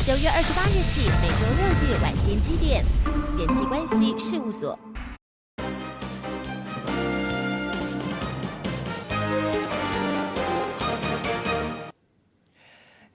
9月28日起，每週六日晚間7點，人際關係事務所。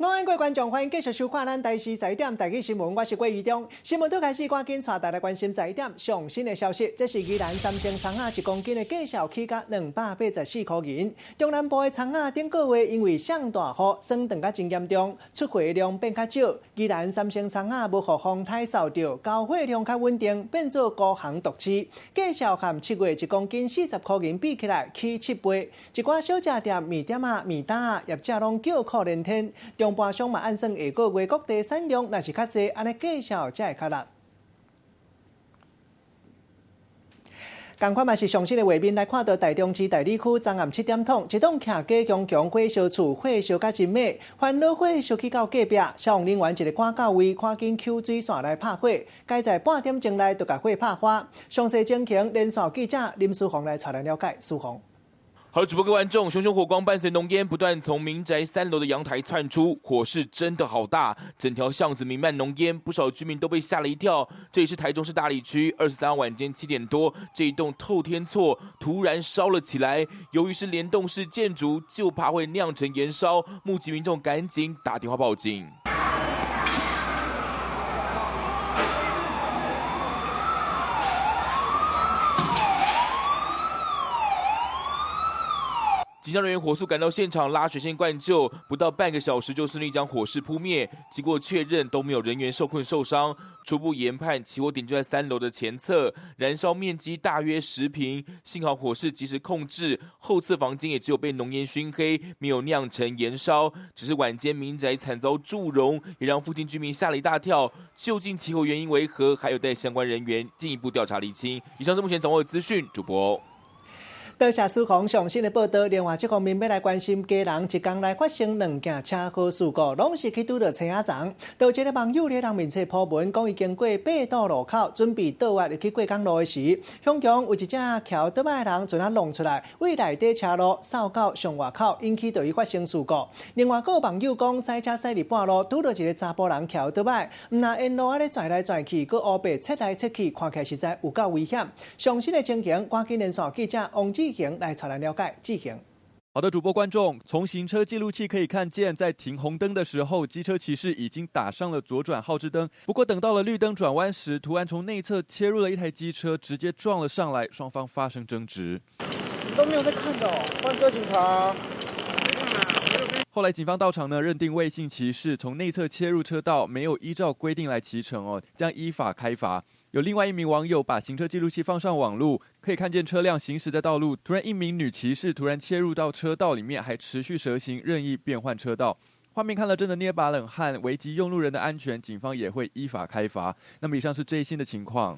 午安，各位觀眾，歡迎繼續收看咱台視十一點台語新聞，我是郭宜中。新聞拄開始，趕緊帶大家關心十一點上新的消息。這是宜蘭三星蔥仔一公斤的價數起價284箍銀。中南部的蔥仔頂個月因為上大雨，霜凍甲真嚴重，出貨量變較少。宜蘭三星蔥仔無予風颱掃著，交貨量較穩定，變做孤行獨市。價數和7月一公斤40箍銀比起來，起7倍。一寡小食店、麵店仔、麵擔仔業者攏叫苦連天。中盤商嘛按算下個月各地產量若是較濟，按呢價數才會較落。仝款嘛是上新的畫面來看到台中市大里區昨暗7點通，一棟徛家強強火燒厝，火燒甲真猛，煩惱火燒去到隔壁，消防人員一个趕到位，趕緊抾水線來拍火，該在半點鐘內就共火拍花。詳細情形，連線記者林書宏來帶咱了解。書宏。好，主播各位觀眾，熊熊火光伴隨濃煙不斷從民宅3樓的陽台竄出，火勢真的好大，整條巷子彌漫濃煙，不少居民都被嚇了一跳。這裡是台中市大里區23號晚間7點多，這一棟透天厝突然燒了起來。由於是聯動式建築，就怕會釀成延燒，目擊民眾趕緊打電話報警。警消人員火速趕到現場，拉水線灌救，不到半個小時就順利將火勢撲滅。經過確認，都沒有人員受困受傷。初步研判，起火點就在3樓的前側，燃燒面積大約10平。幸好火勢及時控制，後側房間也只有被濃煙燻黑，沒有釀成延燒。只是晚間民宅慘遭祝融，也讓附近居民嚇了一大跳。究竟起火原因為何，還有待相關人員進一步調查釐清。以上是目前掌握的資訊，主播。多謝書宏上新的報道。另外，這方面欲來關心家人一工來發生兩件車禍事故，攏是去拄著車仔叢。就一个網友佇人面冊 po 文，講伊經過八堵路口，準備倒彎入去過江路的時，向強有一隻騎歐多擺的人將仔弄出來，對內底車路掃到上外口，引起著伊發生事故。另外，閣有網友講，駛車駛入半路，拄著一个查埔人騎歐多擺，毋但沿路按呢跩來跩去，閣烏白切來切去，看起來實在有夠危險。上新的情形，趕緊連線記者王志行來帶咱了解。志行。好的，主播觀眾，從行車記錄器可以看見，在停紅燈的時候，機車騎士已經打上了左轉號誌燈。不過等到了綠燈轉彎時，突然從內側切入了一台機車，直接撞了上來，雙方發生爭執。都沒有在看的哦，換個警察。後來警方到場呢，認定魏姓騎士從內側切入車道，沒有依照規定來騎乘哦，將依法開罰。有另外一名網友把行車記錄器放上網路，可以看見車輛行駛在道路，突然一名女騎士突然切入到車道裡面，還持續蛇行，任意變換車道。畫面看了真的捏把冷汗，危及用路人的安全，警方也會依法開罰。那麼以上是最新的情況。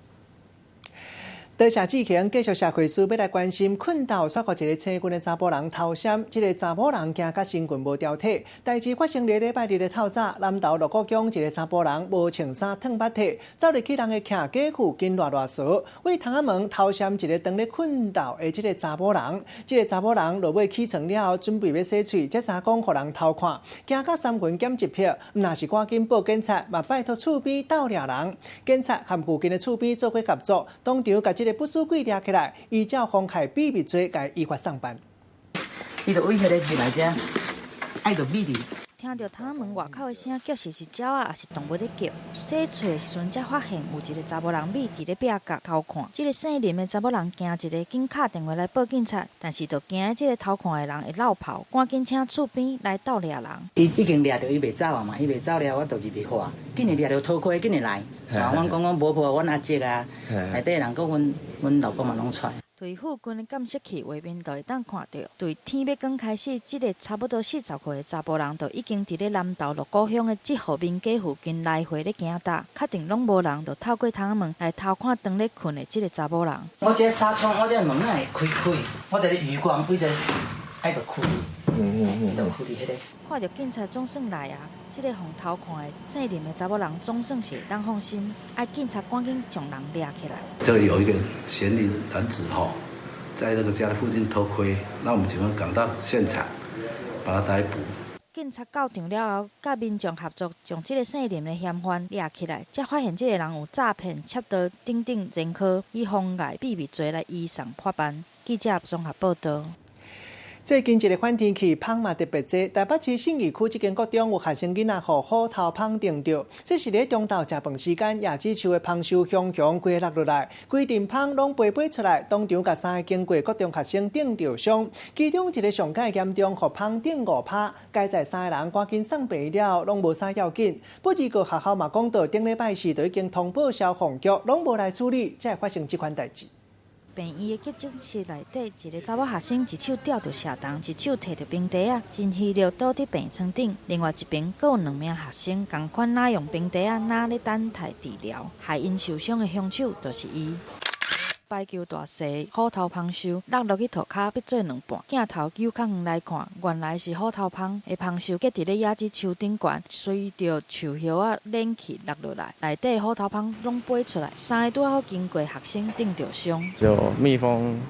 多謝志強，繼續社會事欲來關心，睏到煞予一个青軍的查埔人偷襲，這个查某人驚甲身裙無牢體。代誌發生佇禮拜日的透早，南投鹿谷鄉一个查埔人無穿衫褪襪體，走入去人的徛家附近賴賴趖，對窗仔門偷襲一个當咧睏覺的這个查某人。這个查某人落尾起床了後，準備欲洗喙，才知影講予人偷看，驚甲三魂減一魄。毋但是趕緊報警察，嘛拜託厝邊鬥掠人。警察和附近的厝邊做伙合作，當場共這个不死鬼掠起來，依照妨害秘密罪，共依法送辦。伊就對彼个入來遮，愛就秘密。聽著窗仔門外口的聲叫，是是鳥仔，抑是動物咧叫。洗喙的時陣，才發現有一个查某人覕佇咧壁角偷看。這个姓林的查某人驚一个，緊敲電話來報警察，但是就驚這个偷看的人會落跑，趕緊請厝邊來鬥掠人。伊已經掠著伊袂走啊嘛，伊袂走了，我就入去看，緊會掠著偷窺，緊會來。啊，阮講講無婆，阮阿叔啊，內底人閣阮老公嘛攏出來。對附近的監視器畫面就會當看著，對天欲光開始，這个差不多40歲的查埔人就已經佇咧南投鹿谷鄉的這戶民家附近來回咧行踮，確定攏無人，就透過窗仔門來偷看當咧睏的這个查某人。我這紗窗，我這門仔會開開，我這個餘光，規個愛著開，就開佇彼个。看著警察總算來啊！這個予偷看的姓林的查某人總算是會當放心，愛警察趕緊將人掠起來。這個有一個嫌疑男子吼，在那個家的附近偷窺，那我們警方趕到現場，把他逮捕。繼警察到場了後，佮民眾合作，將這个姓林的嫌犯掠起來，才發現這个人有詐騙、竊盜等等前科，以妨礙秘密罪來移送法辦。記者綜合報道。最近一个反天氣，蜂嘛特別濟。台北市信義區這間國中有學生囡仔予虎頭蜂叮著，這是咧中晝食飯時間，椰子樹的蜂蟀雄雄規落落來，規陣蜂攏飛飛出來，當場共三个經過國中學生叮著傷，其中一个上蓋嚴重，予蜂叮5趴，佳哉三个人趕緊送病院了，攏無啥要緊。不過學校嘛講到，頂禮拜四就已經通報消防局，攏無來處理，才會發生這款代誌。病院的急診室內底，一个查某學生一手吊著射筒，一手提著冰袋仔，真虛弱倒佇病床頂。另外一邊，閣有兩名學生仝款若用冰袋仔，若咧等待治療。害𪜶受傷的兇手就是伊。排球大細虎頭蜂蟀落落去塗跤，變做兩半。鏡頭扭較遠來看，原來是虎頭蜂的蜂蟀結佇咧椰子樹頂懸，隨著樹葉仔連去落落來，內底虎頭蜂攏飛出來，三个拄好經過學生叮著傷。就蜜蜂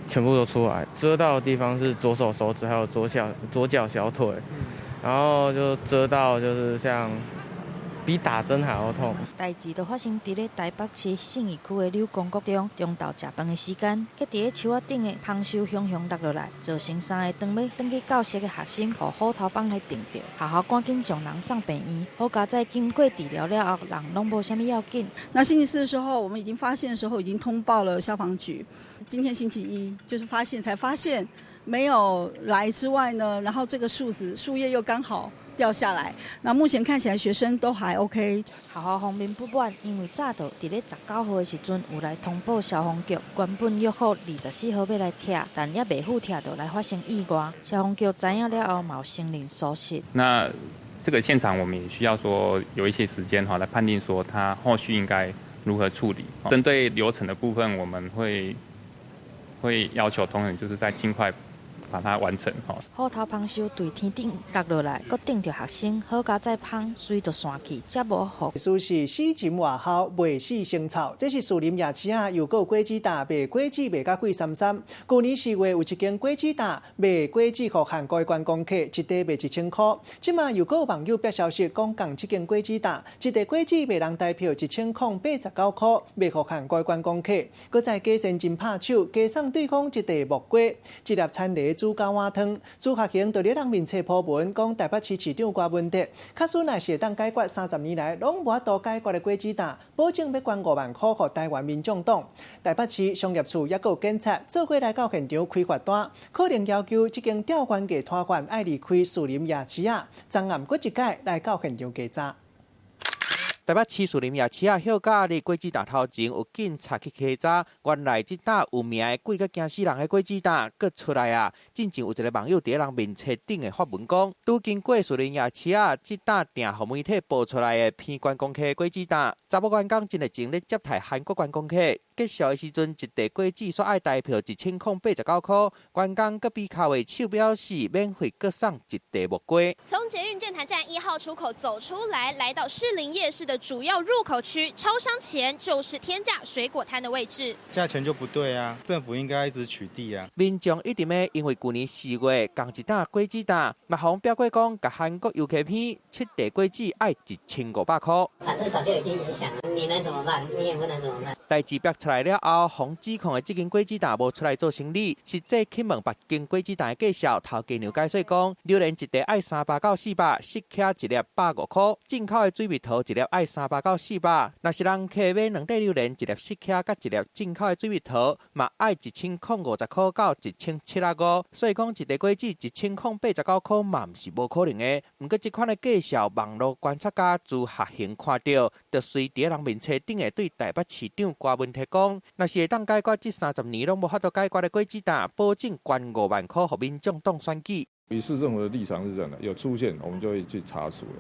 全部都出來，蟄到的地方是左手手指，還有左腳小腿，然後就蟄到就是像比打針還要痛。代誌就發生佇咧台北市信義區的柳公國中，中晝食飯的時間，結佇咧樹仔頂的蜂蟀雄雄落落來，造成三個當欲轉去教室的學生予虎頭蜂來叮著。學校趕緊將人送病院，好佳哉經過治療了後，人攏無啥物要緊。那星期四的時候，我們已經發現的時候，已經通報了消防局。今天星期一，就是發現才發現沒有來之外呢，然後這個樹葉又剛好掉下來，那目前看起來學生都還 OK。學校方面不滿，因為早就佇咧19號的時陣有來通報消防局，原本約好24號欲來拆，但猶未赴拆就來發生意外。消防局知影了後，嘛有承認疏失。那這個現場我們也需要說有一些時間哈，來判定說他後續應該如何處理。針對流程的部分，我們會要求同仁就是在盡快把它完成吼。虎頭蜂蟀對天頂落落來，閣叮著學生，好佳哉蜂隨著散去，才無予。事是死前外校賣死生臭，這是士林夜市仔，又閣有果子擔賣果子賣甲貴參參。舊年4月有一間果子擔賣果子予韓國的觀光客，一袋賣1000箍。這馬又閣有網友爆消息講，仝這間果子擔，一袋果子賣人台票1089箍，賣予韓國的觀光客。閣再假善真拍手，加送對方一袋木瓜，一粒田螺煮九碗湯。朱學恆佇咧人面冊鋪文，講台北市市長柯文哲，假使若是會當解決30年來攏無法度解決的果子擔，保證欲捐5萬箍予台灣民眾黨。台北市商業處抑閣有警察做伙來到現場開罰單，可能要求這間吊懸藝攤販愛離開士林夜市仔，昨暗閣一擺來到現場稽查。台北市士林夜市仔歇假日果子擔頭前有警察去稽查，原來這搭有名的貴甲驚死人的果子擔，閣出來啊！進前有一个網友佇咧人面冊頂的發文講，拄經過士林夜市仔這搭定予媒體爆出來的騙觀光客的果子擔，查某員工真熱情咧接待韓國觀光客，結束的時陣，一袋果子煞愛台票1089箍，員工閣比跤的手表示免費閣送一袋木瓜。從捷運劍潭站1號出口走出來，來到士林夜市的主要入口區，超商前就是天價水果攤的位置。價錢就不對啊，政府應該一直取締啊。民眾一直咧，因為舊年4月仝一擔果子擔，嘛予人表過講，共韓國遊客騙七袋果子愛1500箍。反正早就已經影響了，你能怎麼辦？你也不能怎麼辦。代誌爆出來了後，予指控的這間果子擔無出來做生理，實際去問別間果子擔的介紹，頭家娘解說講，榴蓮一袋愛300到400，釋迦一粒150箍，進口的水蜜桃一粒愛300到400。若是人客買兩袋榴蓮，一粒釋迦佮一粒進口的水蜜桃，嘛愛1050到1075。所以講一袋果子1089箍嘛毋是無可能的。毋過這款的介紹，網路觀察家朱學恆看著，就隨佇人面冊頂的對台北市長柯文哲講，若是會當解決這30年攏無法度解決的果子擔，保證捐5萬箍予民眾黨選舉。以市政府的立場是這樣的，有出現我們就會去查處了。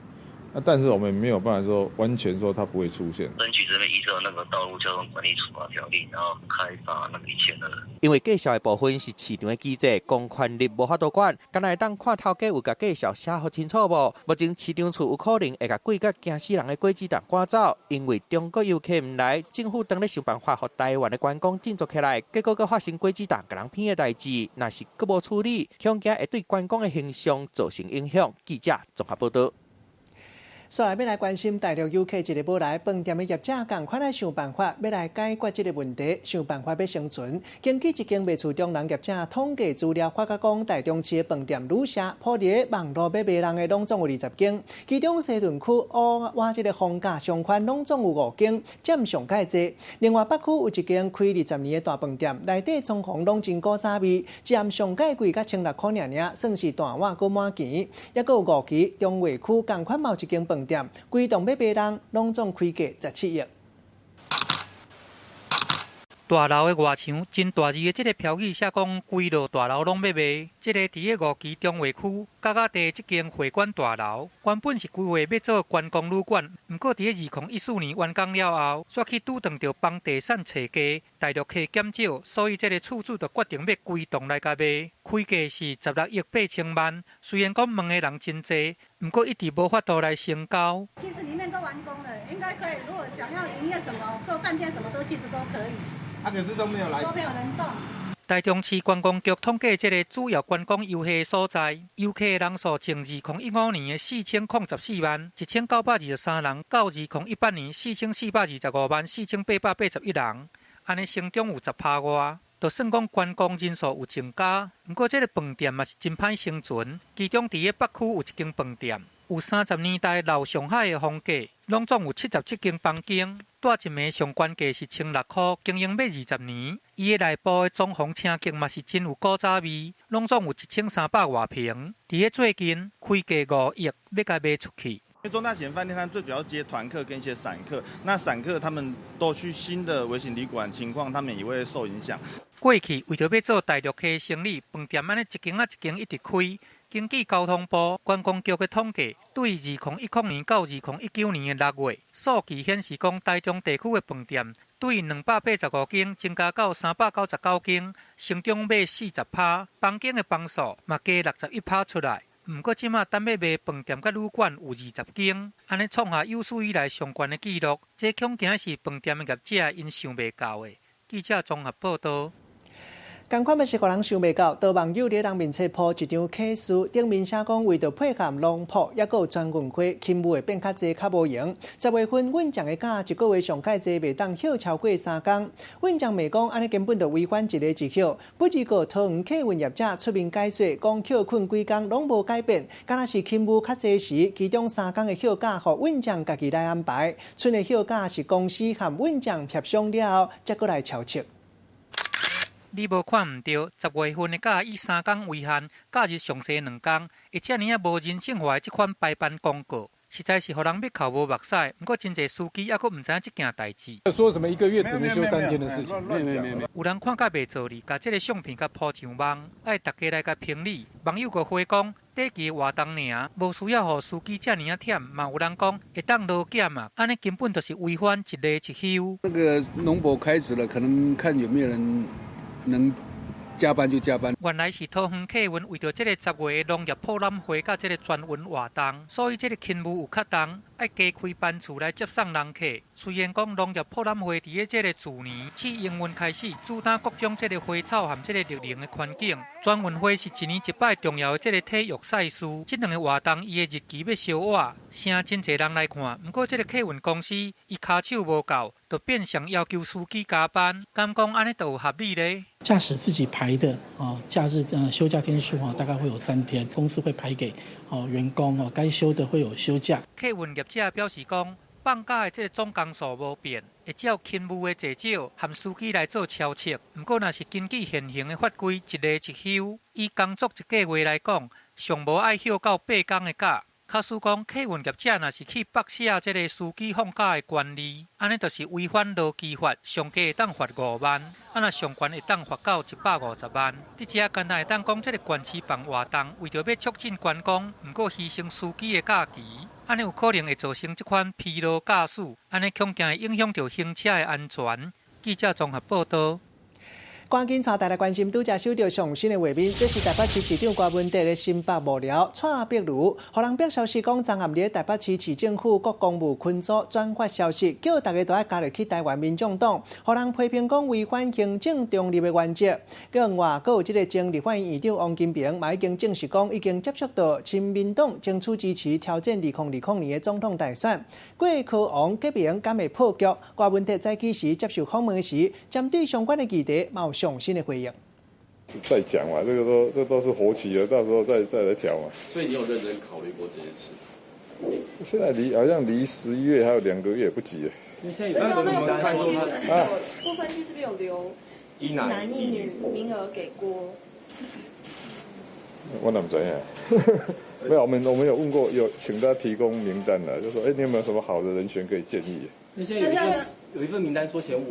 那但是我們沒有辦法說完全說它不會出現。爭取這邊醫生。照那個道路交通管理處罰條例，然後開罰那個1200。因為介紹的部分是市場的機制，公權力無法度管，敢若會當看頭家有共介紹寫予清楚無？目前市場處有可能會共貴甲驚死人的果子凍趕走，因為中國遊客毋來，政府當咧想辦法予台灣的觀光振作起來，結果閣發生果子凍共人騙的代誌，若是閣無處理，恐驚會對觀光的形象造成影響。記者綜合報道。煞來欲來關心大陸遊客一个無來飯店的業者，仝款來想辦法，欲來解決這个問題，想辦法欲生存。根據一間賣厝中人業者統計資料，發覺講台中市的飯店旅社鋪佇網路欲賣人的攏總有20間，其中西屯區倚這个房價上懸攏總有五間，佔上蓋濟。另外北區有一間開20年的大飯店，內底裝潢攏真古早味，一暗上蓋貴甲1600塊爾爾，算是大碗閣滿錢。抑閣有五期中和區仝款嘛有一間飯店，規棟欲賣人，攏總開價17億。大樓的外牆真大字的這个標語寫講，規座大樓攏欲賣。這个佇个五期中和區角仔地這間會館大樓，原本是規劃欲做觀光旅館，毋過佇个2014年完工了後，煞去拄著著房地產揣價，大陸客減少，所以這个厝主就決定欲規棟來共賣，開價是16億8千萬。雖然講問的人真濟，毋過一直無法度來成交。其實裡面都完工了，應該可以。如果想要營業什麼，做飯店什麼都其實都可以。啊，可是都沒有來，都沒有人動。台中市觀光局統計，這个主要觀光遊客的所在，遊客人數從2015年的4014萬1923人，到2018年4425萬4881人，按呢成長有10%外，就算講觀光人數有增加，毋過這个飯店嘛是真歹生存。其中佇个北區有一間飯店，有30年代老上海的風格，攏總有77間房間。蹛一暝上懸價是1600塊，經營欲20年。伊的內部的裝潢廳景嘛是真有古早味，攏總有1300外坪。佇个最近開價5億，欲共賣出去。因為中大型飯店，它最主要接團客跟一些散客，那散客他們都去新的微型旅館，情況他們也會受影響。過去為著欲做大陸客生意，飯店按呢一間仔一間一直開。根據交通部觀光局的統計，對2010年到2019年的6月，數據顯示講，台中地區的飯店對285間增加到399間，成長欲40%，房間的房數嘛加61%出來。毋過這馬等欲賣飯店佮旅館有20間，按呢創下有史以來上懸的紀錄。這恐驚是飯店的業者𪜶想袂到的。記者綜合報道。仝款嘛是予人想袂到，佗網友佇人面前鋪一張啟事，頂面寫講為著配合農圃，抑閣有全運會勤務會變較濟較無閒。10月份院長的假一個月上蓋濟袂當歇超過3工。院長罵講按呢根本就違反一例一休。不過桃園客運業者出面解說，講歇睏幾工攏無改變，敢若是勤務較濟時，其中3工的歇假予院長家己來安排，賰的歇假是公司和院長協商了後，才閣來敲測。你無看毋著，10月份的假以3工為限，假日上濟2工，會遮爾仔無人性化的這款排班廣告，實在是予人欲哭無目屎。毋過真濟司機猶閣毋知影這件代誌。說什麼一個月只能休3天的事情？沒沒沒。有人看甲袂做哩，共這个相片共鋪上網，愛大家來共評理。網友閣回講，短期活動爾，無需要予司機遮爾仔忝。嘛有人講會當勞減啊，按呢根本就是違反一例一休。那個農博開始了，可能看有沒有人能加班就加班。原來是桃園客運為著這个10月的農業博覽會佮這个全運活動，所以這个勤務有較重，愛加開班次來接送人客。雖然講農業博覽會佇咧這个次年試營運開始，主打各種這个花草和這个綠能的環境。全運會是一年一擺重要的這个體育賽事，這兩个活動伊的日期欲相倚，誠真濟人來看。毋過這个客運公司伊跤手無夠，就變相要求司機加班，敢講按呢就有合理咧？駕駛自己排的哦，假日休假天數啊，大概會有3天，公司會排給哦員工哦，該休的會有休假。客運業者表示講，放假的這个總工數無變，會照勤務的濟少和司機來做超測。毋過若是根據現行的法規，一例一休，以工作一個月來講，上無愛歇到8工的假。假使講客運業者若是去縛寫這个司機放假的權利，按呢就是違反勞基法，上低會當罰5萬，啊若上懸會當罰到150萬。佇遮敢若會當講，這个縣市辦活動，為著欲促進觀光，毋過犧牲司機的假期，按呢有可能會造成這款疲勞駕駛，按呢恐驚會影響著行車的安全。記者綜合報導。趕緊帶大家關心，拄才收著上新的畫面，這是台北市市長郭文哲的新北幕僚蔡壁如，予人爆消息講，昨暗佇台北市市政府各公務群組轉發消息，叫大家都愛加入去台灣民眾黨，予人批評講違反行政中立的原則。另外，閣有這个前立法院院長王金平嘛已經證實講，已經接觸到親民黨爭取支持挑戰2020年的總統大選。郭科王結盟敢會破局？郭文哲早起時接受訪問時，針對相關的議題，嘛有上新的回應。再講嘛，這個都這都是活棋了，到時候再來調嘛。所以你有認真考慮過這件事？現在離好像離11月還有2個月，不急。因為現在有那個看說啊，不分區這邊有留一男一女名額給郭。我哪知影？沒有，我們有問過，有請他提供名單的，就說，哎，你有沒有什麼好的人選可以建議？那現在有一份名單說前五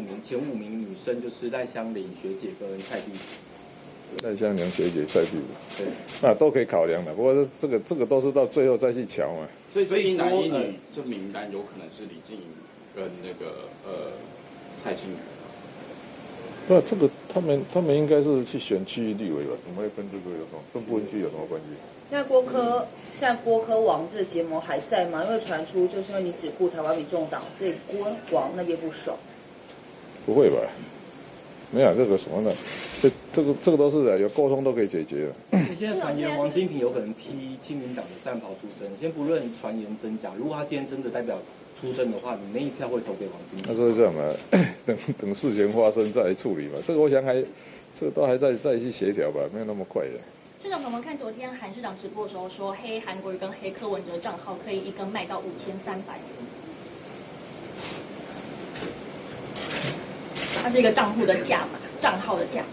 名女生就是賴香伶學姐跟蔡壁如。賴香伶學姐、蔡壁如，對，那都可以考量的。不過這個都是到最後再去喬嘛。所以一男一女這名單有可能是李淨瑜跟那個蔡清瑜。那這個他們應該是去選區域立委吧？怎麼會跟這個有什麼跟不分區有什麼關係？那郭科現在郭科王這個結盟還在嗎？因為傳出就是因為你只顧台灣民眾黨，所以郭王那邊不爽。不會吧？沒有這個什麼呢？這個都是有溝通都可以解決的。現在傳言王金平有可能披親民黨的戰袍出征，先不論傳言真假，如果他今天真的代表出征的話，你那一票會投給王金平？那說這樣嘛，等等事情發生再來處理嘛。這個我想還，這個都還在去協調吧，沒有那麼快的。市長，我們看昨天韓市長直播的時候說，黑韓國瑜跟黑柯文哲賬號可以一根賣到5300元。它是一個賬戶的價碼，賬號的價碼。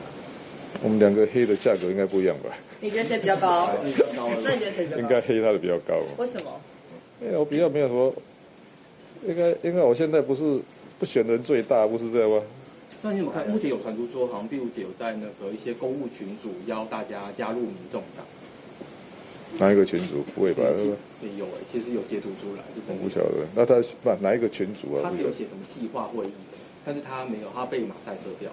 我們兩個黑的價格應該不一樣吧？你覺得誰比較高？那你覺得誰比較高？應該黑他的比較高。為什麼？因為我比較沒有說，應該我現在不是不選人最大，不是這樣嗎？上你怎麼看？目前有傳出說，好像碧如姐有在那個一些公務群組邀大家加入民眾黨。哪一個群組？不會吧？對，有哎，其實有截圖出來，是真的。我不曉得，那他不哪一個群組啊？他只有寫什麼計劃會議，但是他沒有，他被馬賽克掉。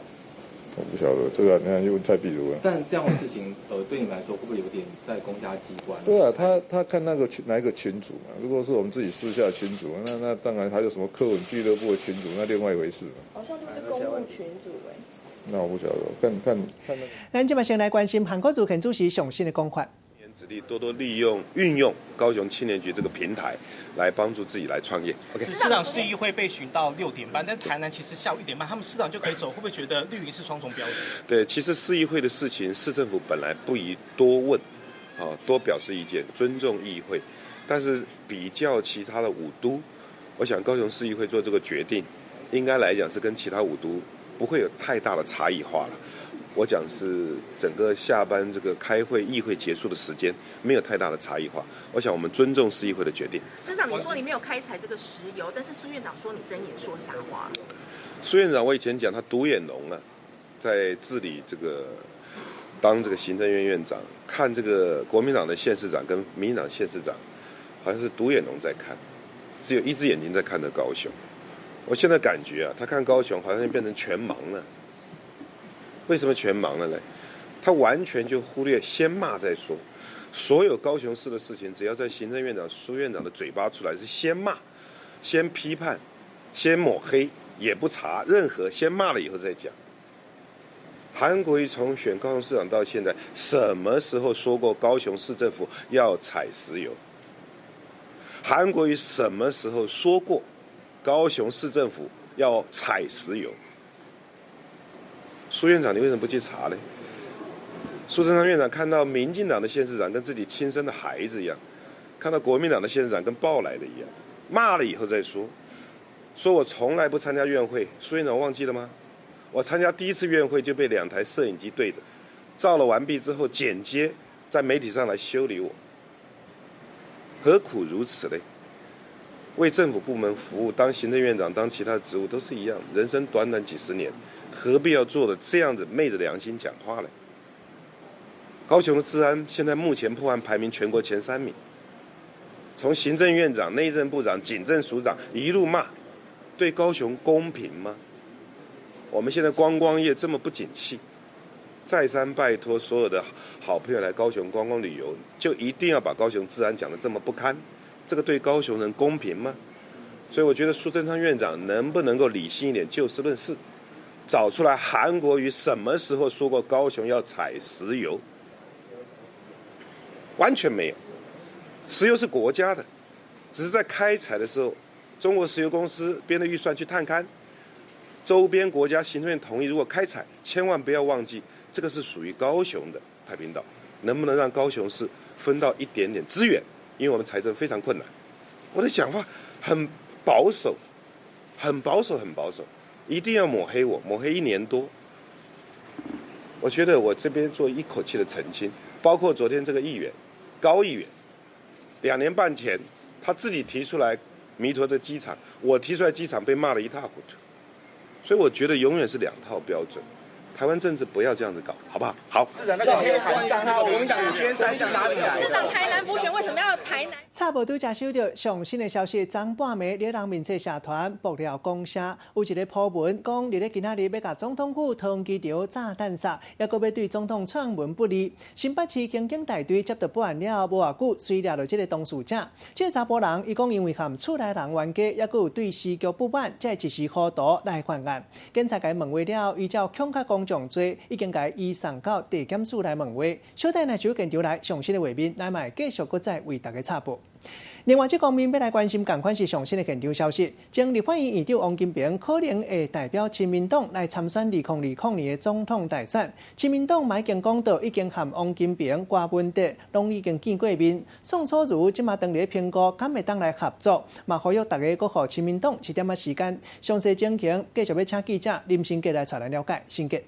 我不曉得這個，你看去問蔡壁如啊。但這樣的事情，對你們來說，會不會有點在公家機關？對啊，他看那個群哪一個群組嘛？如果是我們自己私下群組，那當然還有什麼柯文俱樂部的群組，那另外一回事嘛。好像就是公務群組哎。那我不曉得，看看看那個。咱這擺先來關心韓國瑜前主席上新的講法。子力多多利用運用高雄青年局這個平台，來幫助自己來創業。OK。市長市議會被詢到6點半，但台南其實下午1點半，他們市長就可以走，會不會覺得綠營是雙重標準？對，其實市議會的事情，市政府本來不宜多問，啊，多表示意見，尊重議會。但是比較其他的五都，我想高雄市議會做這個決定，應該來講是跟其他五都不會有太大的差異化了。我講是整個下班這個開會議會結束的時間沒有太大的差異化。我想我們尊重市議會的決定。市長，你說你沒有開採這個石油，但是蘇院長說你睜眼說瞎話。蘇院長，我以前講他獨眼龍啊，在治理這個當這個行政院院長，看這個國民黨的縣市長跟民進黨縣市長，好像是獨眼龍在看，只有一隻眼睛在看着高雄。我現在感覺啊，他看高雄好像變成全盲了。為什麼全盲了呢？他完全就忽略先罵再說。所有高雄市的事情，只要在行政院長蘇院長的嘴巴出來，是先罵、先批判、先抹黑，也不查任何，先罵了以後再講。韓國瑜從選高雄市長到現在，什麼時候說過高雄市政府要採石油？韓國瑜什麼時候說過高雄市政府要採石油？蘇院長，你為什麼不去查呢？蘇貞昌院長看到民進黨的縣市長跟自己親生的孩子一樣，看到國民黨的縣市長跟抱來的一樣，罵了以後再說。說我從來不參加院會，蘇院長忘記了嗎？我參加第一次院會就被兩台攝影機對着，照了完畢之後剪接，在媒體上來修理我。何苦如此呢？為政府部門服務，當行政院長，當其他職務都是一樣。人生短短幾十年，何必要做的這樣子昧着良心講話呢？高雄的治安現在目前破案排名全國前3名，從行政院長、內政部長、警政署長一路罵，對高雄公平嗎？我們現在觀光業這麼不景氣，再三拜託所有的好朋友來高雄觀光旅遊，就一定要把高雄治安講得這麼不堪？這個對高雄人公平嗎？所以我覺得蘇貞昌院長能不能夠理性一點，就事論事，找出來韓國瑜什麼時候說過高雄要採石油？完全沒有，石油是國家的，只是在開採的時候，中國石油公司編的預算去探勘，周邊國家行政院同意，如果開採，千萬不要忘記，這個是屬於高雄的太平島，能不能讓高雄市分到一點點資源？因為我們財政非常困難，我的想法很保守，很保守，很保守，一定要抹黑我，抹黑1年多。我覺得我這邊做一口氣的澄清，包括昨天這個議員，高議員，2年半前他自己提出來彌陀的機場，我提出來機場被罵得一塌糊塗，所以我覺得永遠是兩套標準。台灣政治不要這樣子搞，好不好？好。市長，那個黑韓帳號5300是哪裡來？市長，台南補選為什麼要台南？差無拄才收到上新的消息，昨半暝咧人面冊社團爆料公社有一個鋪文，講佇咧今仔日欲共總統府桃園機場炸彈殺，猶閣欲對總統創文不利。新北市刑警大隊接到報案了後，無偌久，隨掠著這個當事者。這個查埔人，伊講因為和厝內人冤家，猶閣有對時局不滿，才會一時糊塗來犯案。警察共伊問話了後，依照恐嚇公眾罪，已經共伊移送到地檢署來問話。小等若是有現場來上新的畫面，咱嘛會繼續閣再為大家插播。另外，這方面欲來關心仝款是上新的現場消息。前立法院院長王金平可能會代表親民黨來參選2020年的總統大選。親民黨嘛已經講到，已經和王金平、郭文德攏已經見過面。宋楚瑜這馬當咧評估，敢會當來合作，嘛呼籲大家閣予親民黨一點仔時間。詳細情形，繼續欲請記者林新杰來帶咱了解。新杰。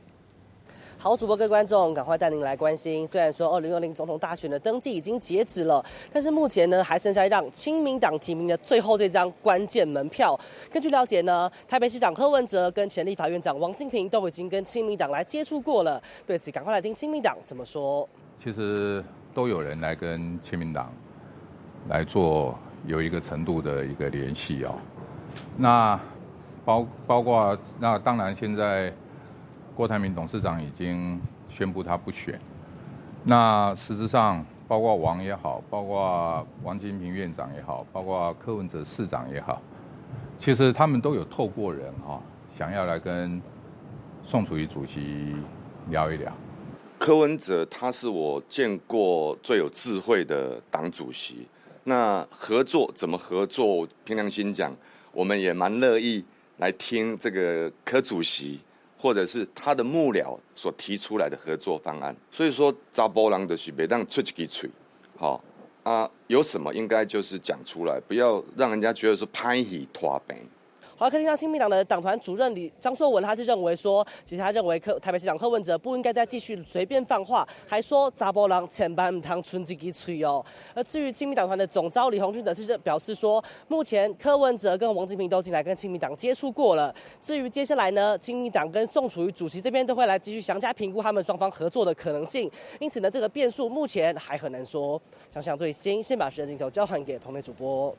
好，主播各位觀眾，趕快帶您來關心。雖然說2020總統大選的登記已經截止了，但是目前呢，還剩下讓親民黨提名的最後這張關鍵門票。根據了解呢，台北市長柯文哲跟前立法院長王金平都已經跟親民黨來接觸過了。對此，趕快來聽親民黨怎麼說。其實都有人來跟親民黨來做有一個程度的一個聯繫哦。那包括那當然現在。郭台銘董事長已經宣布他不選，那實質上包括王也好，包括王金平院長也好，包括柯文哲市長也好，其實他們都有透過人哈，想要來跟宋楚瑜主席聊一聊。柯文哲他是我見過最有智慧的黨主席，那合作怎麼合作？憑良心講，我們也蠻樂意來聽這個柯主席。或者是他的幕僚所提出來的合作方案，所以說查埔人就是袂當出一支喙，好啊，有什麼應該就是講出來，不要讓人家覺得說歹戲拖棚。好，可以聽到親民黨的黨團主任李張碩文，他是認為說，其實他認為台北市長柯文哲不應該再繼續隨便放話，還說查埔人千萬毋通賰一支喙哦。而至於親民黨團的總召李鴻鈞則是表示說，目前柯文哲跟王金平都進來跟親民黨接觸過了。至於接下來呢，親民黨跟宋楚瑜主席這邊都會來繼續詳加評估他們雙方合作的可能性。因此呢，這個變數目前還很難說。想想最新，先把時間鏡頭交還給彭磊主播。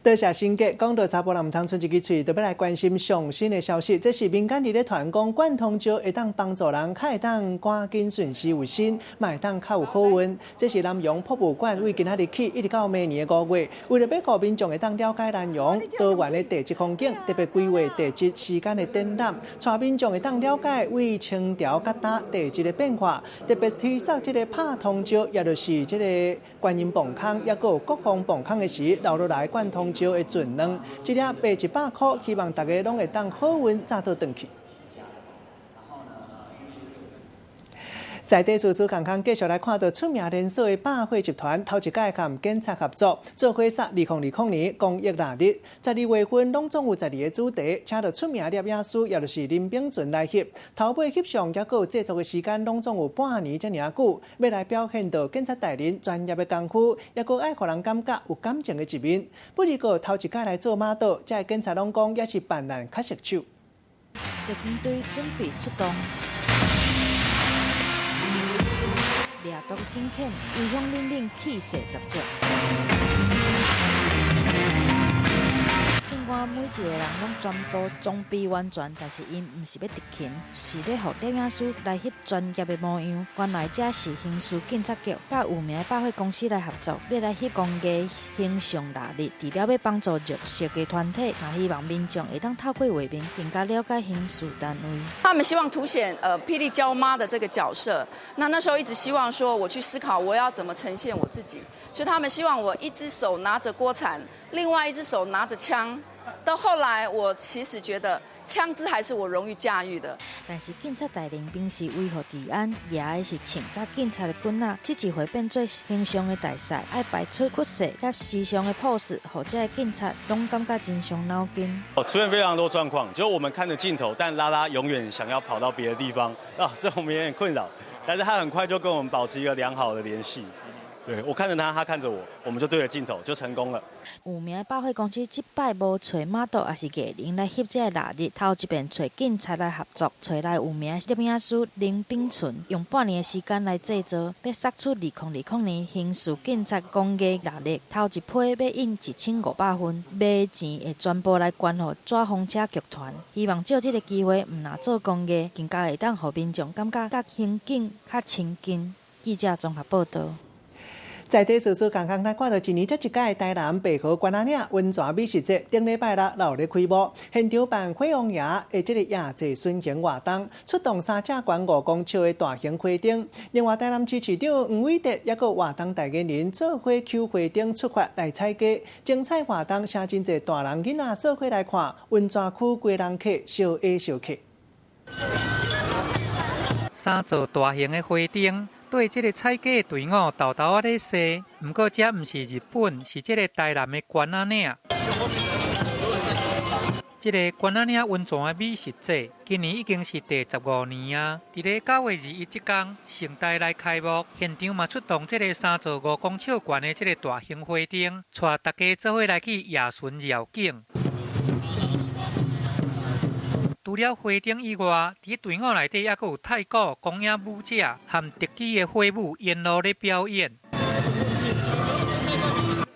多謝新杰，講到查埔人毋通賰一支喙，就欲來關心上新的消息。這是民間佇咧傳講，灌湯蕉會當幫助人，較會當趕緊順時有身，嘛會當較有好運。這是南洋博物館為今仔日起一直到明年的5月，為著欲予民眾會當了解南洋多元的地質風景，特別規劃地質時間的展覽，帶民眾會當了解為清朝到今地質的變化，特別推捒這個拍湯蕉，也就是這個觀音磅空，抑閣有國防磅空的時，留落來灌湯蕉的鱒卵，一粒賣100箍，希望大家攏會當好運早倒轉去。在地事事共共继续来看到出名连锁的百货集团，头一摆佮警察合作，做伙杀2020年公益腊日，12月份拢总有12个主题，请到出名摄影师，也就是林秉存来翕。头尾翕相，犹阁有制作的时间，拢总有半年遮尔久，欲来表现到警察大人专业的功夫，犹阁爱予人感觉有感情的一面。不过头一摆来做 model，遮的警察拢讲也是办案较熟手。特警队准备出动。掠毒警犬威风凛凛，气势十足。尽管每一个人拢全部装备完全，但是𪜶毋是欲执勤，是咧予摄影师来翕专业的模样。原来这是刑事警察局佮有名的百货公司来合作，欲来翕公益形象腊日，除了欲帮助弱势的团体，嘛希望民众会当透过画面更加了解刑事单位。他们希望凸显霹雳娇妈的这个角色。那时候一直希望说，我去思考我要怎么呈现我自己，所以他们希望我一只手拿着锅铲，另外一只手拿着枪。到后来，我其实觉得枪支还是我容易驾驭的。但是警察大人平时维护治安，举的是枪佮警察的棍仔，这一回变做形象的大赛，爱摆出酷势佮时尚的 pose，予这个警察拢感觉真伤脑筋。哦，出现非常多状况，就我们看着镜头，但拉拉永远想要跑到别的地方啊，这我们有点困扰。但是他很快就跟我们保持一个良好的联系。对，我看着他，他看着我，我们就对着镜头就成功了。有名的百货公司这摆无揣 model 抑是艺人来翕这个腊日，头一遍揣警察来合作，揣来有名的摄影师林秉存，用半年的时间来制作，欲杀出2020年刑事警察公益腊日，头一批欲印1500份，买钱会全部来捐予纸风车剧团，希望藉这个机会，毋但做公益，更加会当予民众感觉佮刑警较亲近。记者综合报道。在地事事共共来看到一年才一届台南白河关仔岭温泉美食节，顶礼拜六闹热开幕，现场办火王爷的这个夜祭巡行活动，出动三只悬5公尺的大型花灯。另外，台南市市长黄伟哲犹阁活动代言人做伙搝花灯出发来踩街，精彩活动，吸真济大人囡仔做伙来看，温泉区归人客相挨相客。三座大型的花灯。对这个踩街队伍沓沓仔咧踅，毋过这毋是日本，是这个台南的关仔岭。这个关仔岭温泉的美食节，今年已经是第15年啊！伫咧9月21这天，盛大来开幕，现场嘛出动这个三座5公尺悬的这个大型花灯，带大家做伙来去夜巡绕境。除了花灯以外，伫队伍内底犹阁有太鼓、光影舞者和特技的火舞沿路咧表演。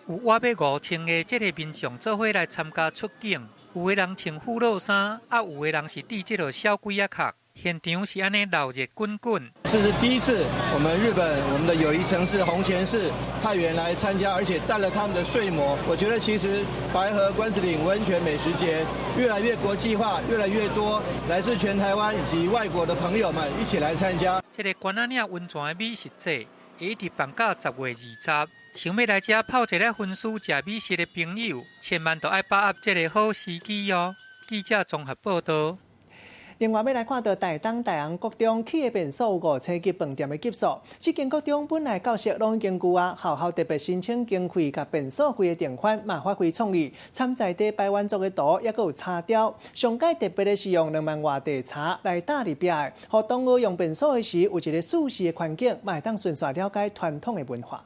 有倚欲5000个这个民众做伙来参加出境，有的人穿俘虏衫，啊，有的人是戴这个小鬼仔壳。现场是按呢闹热滚滚。这是第一次，我们日本我们的友谊城市弘前市派员来参加，而且带了他们的睡魔。我觉得其实白河关子岭温泉美食节越来越国际化，越来越多来自全台湾以及外国的朋友们一起来参加。这个关仔岭温泉的美食节会一直办到10月20，想欲来遮泡一个薰须食美食的朋友，千万著爱把握这个好时机哦。记者综合报道。另外，欲来看到台东大安国中起的便所有5星级饭店的级数，这间国中本来教室拢已经旧啊，学校特别申请经费，共便所规个定番，嘛发挥创意，参在地排湾族的图，犹阁有茶雕。上盖特别的是用2万外袋茶来搭入壁的，予同学用便所的时，有一个舒适的环境，嘛会当顺紲了解传统的文化。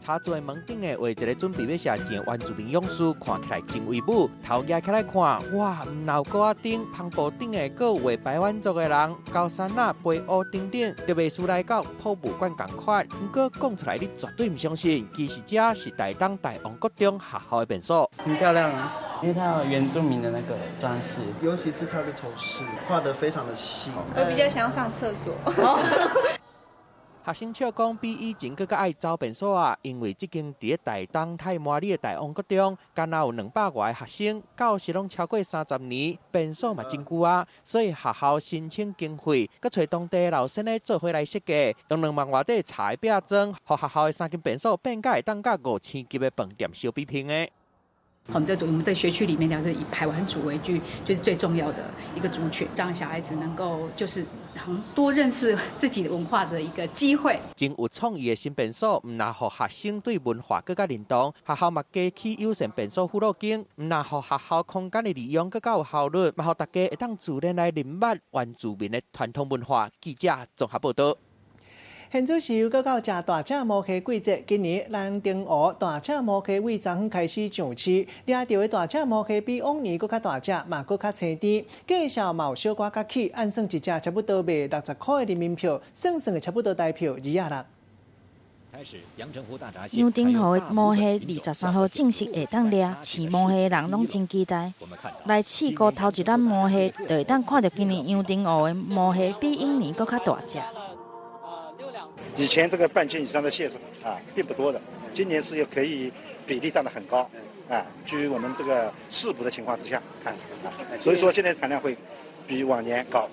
茶座门顶的画一个准备欲射箭的原住民勇士，看起来真威武。头举起来看，哇，毋但有鼓仔灯，帆布顶的阁有画排湾族的人、高山仔、飞乌等等，特别是来到博物馆仝款。毋过讲出来，你绝对毋相信，其实这是台东大王国中学校的便所。很漂亮啊，因为它有原住民的那个装饰，尤其是它的头饰画得非常的细。我比较想要上厕所。学生笑讲，比以前阁较爱走便所啊，因为这间伫咧台东太麻里的大王国中，敢若有200外个学生，教室拢超过30年，便所嘛真久啊，所以学校申请经费，阁揣当地老师咧做伙来设计，用2万外块茶的壁砖，予学校的3间便所变甲会当佮5星级的饭店相比拼的。我們這組我們在學區裡面講，是以排灣族為主，就是最重要的一個族群，讓小孩子能夠就是多認識自己文化的一個機會。真有創意的新便所，毋但予學生對文化閣較認同，學校嘛加起友善便所輔導間，毋但予學校空間的利用閣較有效率，嘛予大家會當自然來認捌原住民的傳統文化。記者綜合報道。現在是又閣到食大隻魔蝦季節，今年南定湖大隻魔蝦為昨昏開始上市，掠著的大隻魔蝦比往年閣較大隻，嘛閣較青甜，價數嘛有小可較起，按算一隻差不多賣60箍的人民幣，算算會差不多台票2仔六。陽澄湖的魔蝦23號正式會當掠，飼魔蝦的人攏真期待。來試過頭一籃魔蝦，就會當看著今年陽澄湖的魔蝦比往年閣較大隻。以前這個半斤以上的蟹是啊，並不多的，今年是可以比例佔得很高，啊，基於我們這個試捕的情況之下看，啊，所以說今年產量會比往年高。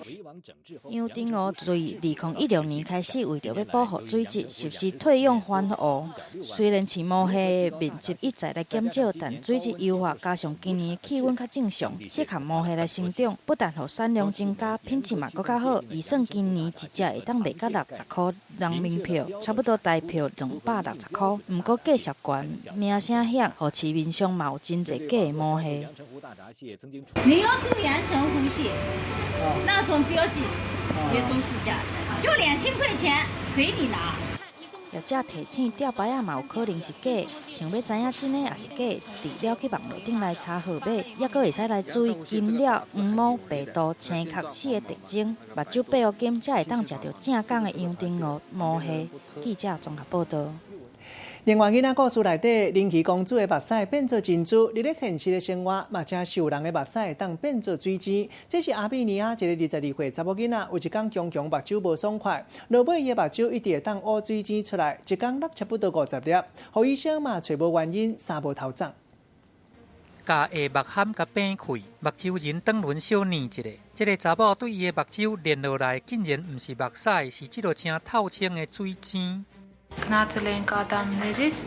陽澄湖自2016年開始，為著欲保護水質，實施退養還湖。雖然飼魔蝦的面積一再來減少，但水質優化加上今年氣溫較正常，適合魔蝦來生長，不但予產量增加，品質嘛閣較好。預算今年一隻會當賣到60箍人民幣，差不多台票260箍。毋過價數懸，名聲響，予市面上嘛有真濟假的魔蝦。你要說陽澄湖蟹，那種標記也都是假的，就2000塊錢隨你拿。業者提醒，吊牌仔嘛有可能是假，想欲知影真的抑是假，除了去網路頂來查號碼，猶閣會使來注意筋了、黃毛、白肚、青殼四个特徵，目睭閉予緊，才會當食著正港的陽澄湖魔蝦。記者綜合報導。另外，囡仔故事內底，靈奇公主的目屎變做珍珠，佇咧現實的生活嘛，誠受人的目屎會當變做水晶。這是亞美尼亞一個22歲查某囡仔，有一工強強目睭無爽快，落尾伊的目睭一直會當挖水晶出來，一工落差不多50粒，予醫生嘛揣無原因，三無頭顫。共下目頇共掰開，目睭仁轉輪小捏一下，這个查某對伊的目睭練落來，竟然毋是目屎，是這落誠透清的水晶。 Գնացել էինք ատամներիս,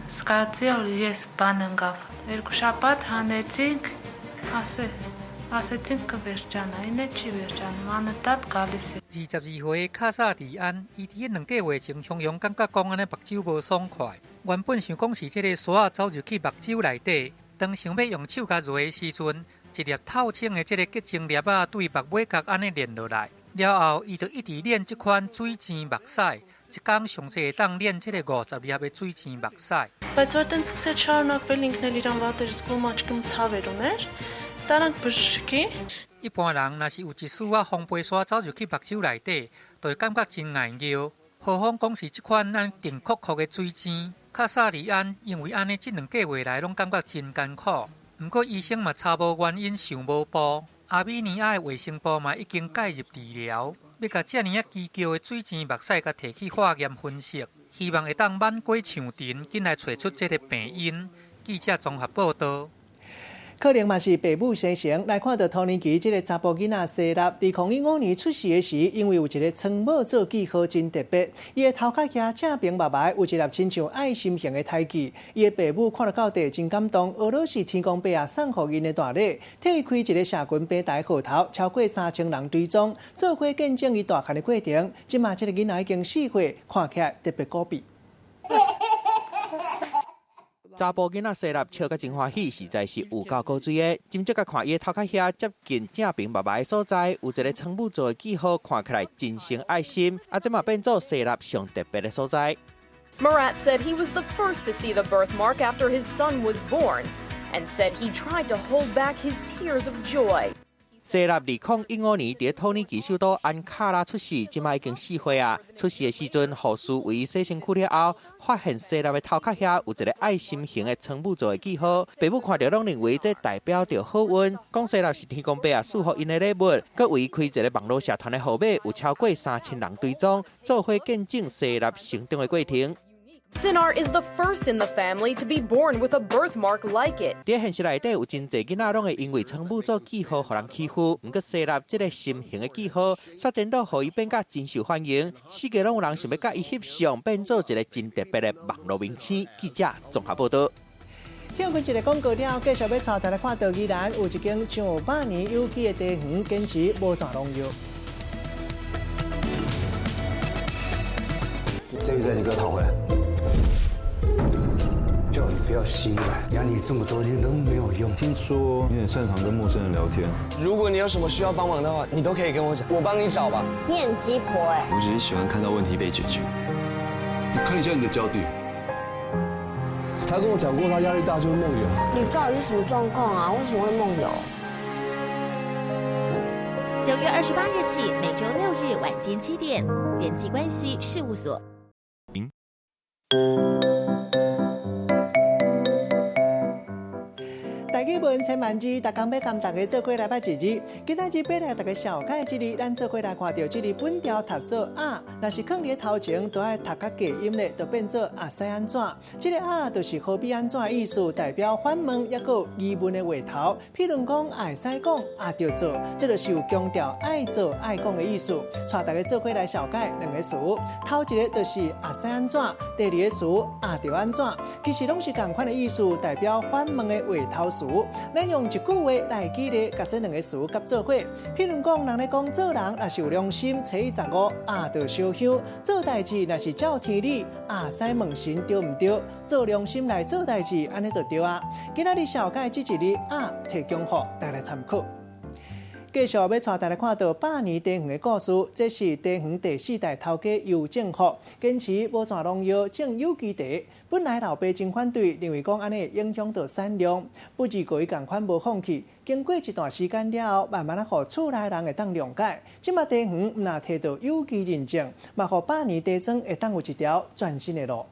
զգացի, որ ես բան ընկավ։ 2 շաբաթ հանեցինք, ասեցինք կվերջանա, ինը չի վերջանում, անընդհատ գալիս է։ 22歲的卡薩里安，伊佇2個月前，雄雄感覺講按呢目睭無爽快，原本想講是這个沙仔走入去目睭內底，當想欲用手共揉的時陣，一粒透清的這个結晶粒仔對目尾角按呢練落來，了後伊就一直練這款水晶目屎。一工上濟會當練這个50粒的水晶目屎。 Բայց որ տենց սկսեց շարունակվել, ինքն էլ իրան վատ էր զգում, աչքում ցավեր ուներ, տարանք բժշկի։ 一般人若是有一絲仔風飛沙走入去目睭內底，就會感覺真𠢕尿。何況講是這款按呢定確確的水晶。卡薩里安因為按呢，這2個月來攏感覺真艱苦。毋過醫生嘛查無原因，想無步。亞美尼亞的衛生部嘛已經介入治療。欲共遮爾仔奇巧的水晶目屎，共提去化驗分析，希望會當挽過長程，緊來揣出這个病因。記者綜合報導。可能嘛是爸母生成，來看著土耳其這个查埔囡仔西納，2015年出世的時，因為有一个倉母做記號真特別，伊的頭殼遐正爿目眉有一粒親像愛心形的胎記，伊的爸母看著到底真感動，俄羅斯天公伯仔送予𪜶的大禮，替伊開一个社群平台號頭，超過3000人追蹤，做伙見證伊大漢的過程。這馬這个囡仔已經4歲，看起來特別古鱉。查埔囡仔西納笑甲真歡喜，實在是有夠古錐的。斟酌共看伊的頭殼遐接近正爿目眉的所在，有一个倉母做的記號，看起來真成愛心。啊，這嘛變做西納上特別的所在。 Murat said he was the first to see the birthmark after his son was born, and said he tried to hold back his tears of joy. 西納2015年佇土耳其首都安卡拉出世，這馬已經4歲啊。出世的時陣，護士為伊洗身軀了後，發現西納的頭殼遐有一个愛心形的倉母做的記號。爸母看著攏認為這代表著好運，講西納是天公伯仔賜予𪜶的禮物。閣為伊開一个網路社團的號碼，有超過3000人追蹤，做伙見證西納成長的過程。 Sinar is the first in the family to be born with a birthmark like it. 佇現實內底有真濟囡仔攏會因為倉母做記號予人欺負，毋過西納這个心形的記號，煞顛倒予伊變甲真受歡迎，四界攏有人想欲共伊翕相，變做一个真特別的網路明星。記者綜合報導。休睏一个廣告了，繼續欲帶大家看到宜蘭有一間上百年有機的茶園，堅持無摾農藥。這個債你給我討回來。叫你不要心軟，養你這麼多年都沒有用。聽說你很擅長跟陌生人聊天，如果你有什麼需要幫忙的話，你都可以跟我講，我幫你找吧。你很雞婆哎。我只是喜歡看到問題被解決。你看一下你的腳底。他跟我講過，他壓力大就會夢遊。你到底是什麼狀況啊？為什麼會夢遊？ 9月28日起，每週六日晚間7點，人際關係事務所。台語文千萬字，逐工欲共大家做伙來捌一字。今仔日欲來大家紹介這字，咱做伙來看著這字本條讀做啊，若是囥佇頭前，都愛讀較低音咧，就變做啊使按怎？這個啊，就是好比按怎的意思，代表反問，抑閣有疑問的話頭。譬如講，會使講啊，著做，這就是有強調愛做愛講的意思。帶大家做伙來紹介兩个詞，頭一個就是啊使按怎，第二個詞啊著按怎，其實攏是仝款的意思，代表反問的話頭詞。咱用一句話來舉例，共這兩個詞合做伙。譬如講，人咧講做人若是有良心，初一十五啊，著燒香；做代誌若是照天理，啊，使問神對毋對？做良心來做代誌，按呢就對啊。今仔日紹介這一字啊，提供予大家來參考。繼續欲帶大家看著百年茶園的故事，這是茶園第四代頭家游正福，堅持無摾農藥，種有機茶。本來老爸真反對，認為講按呢會影響著產量，不過伊仝款無放棄。經過一段時間了後，慢慢仔予厝內人會當諒解。這馬茶園毋但提著有機認證，嘛予百年茶莊會當有一條全新的路。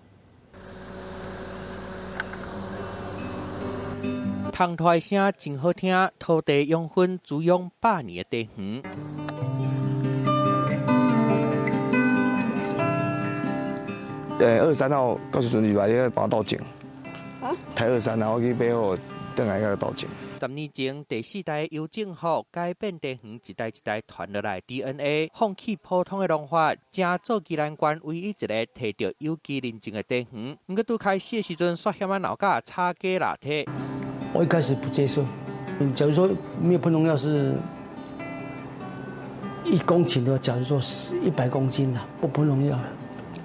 窗台聲真好聽，土地養分滋養百年的茶園。 23號到時陣禮拜日幫我倒井。啊？台23，然後去背後轉來個倒井。10年前，第四代游正福改變茶園一代一代傳落來 DNA，放棄普通的農法，成做宜蘭縣唯一一個提著有機認證的茶園。毋過拄開始的時陣，煞嫌仔鬧甲吵架拉扯。我一開始不接受，假如說沒有噴農藥是1公頃的話，假如說是100公斤的，不噴農藥，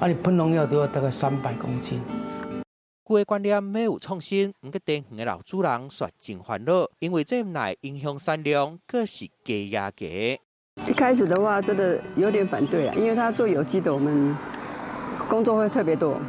啊你噴農藥的話大概300公斤。舊的觀念欲有創新，毋過茶園的老主人卻真煩惱，因為這毋但影響產量，閣是加壓加。一開始的話，真的有點反對啊，因為他做有機的，我們工作會特別多。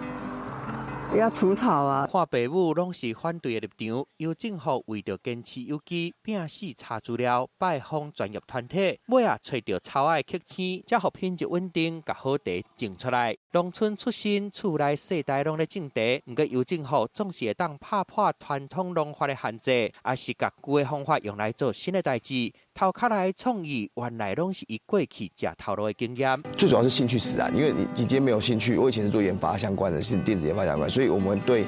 要除草啊！看爸母攏是反對的立場，游正福為著堅持有機，拼死查資料，拜訪專業團體，尾仔揣著草仔的曲線，才予品質穩定，共好茶種出來。農村出身，厝內世代攏咧種茶，毋過游正福總是會當拍破傳統農法的限制，抑是共舊的方法用來做新的代誌。頭殼內創意原來攏是伊過去食頭路的經驗。最主要是興趣使然，因為你今天沒有興趣，我以前是做研發相關的，是電子研發相關，所以我們對